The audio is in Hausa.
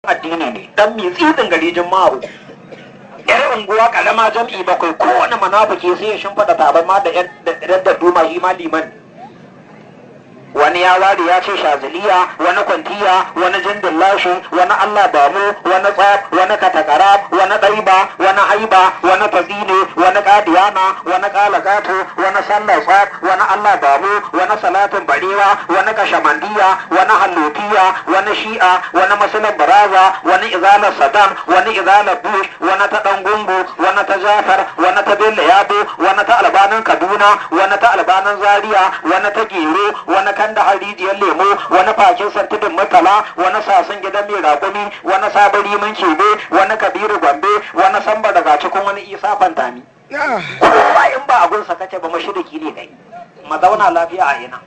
Addini ne dan mitsitsin gari, juma'a uku, yar unguwa karama jam'i bakwai. Kowane munafiki sai ya shimfiɗa tabarma da yan da duma, shi ma liman. Wani ya ware ya ce shaziliya, wani kwantiya, wani jindin lashi, wani Allah bamu, wani tsaf, wani katakara, wani ɗaiba, wani haiba, wani tazine, wani kadiyana, wani kalagato, wani sallar tsaf, wani Allah bamu, wani salatin barewa, wani kashamandiya, wani hallotiya, wani shi'a, wani musulun baraza, wani izalar Saddam, wani izalar Bush, wani ta ɗan gungu, wani ta Jafar, wani ta Bello Yabo, wani ta Albanin Kaduna, wani ta Albanin Zaria, wani ta Gero, wani kan da Rijiyar Lemo, wani fakin Santidin Murtala, wani sasan gidan mai raƙumi, wani Sabon Rimin Kebe, wani Kabiru Gombe, wani Samba daga cikin, wani Isa Fantami. Kowa in ba abunsa kace ba, mashiriki ne kai. Ma zauna lafiya a ina?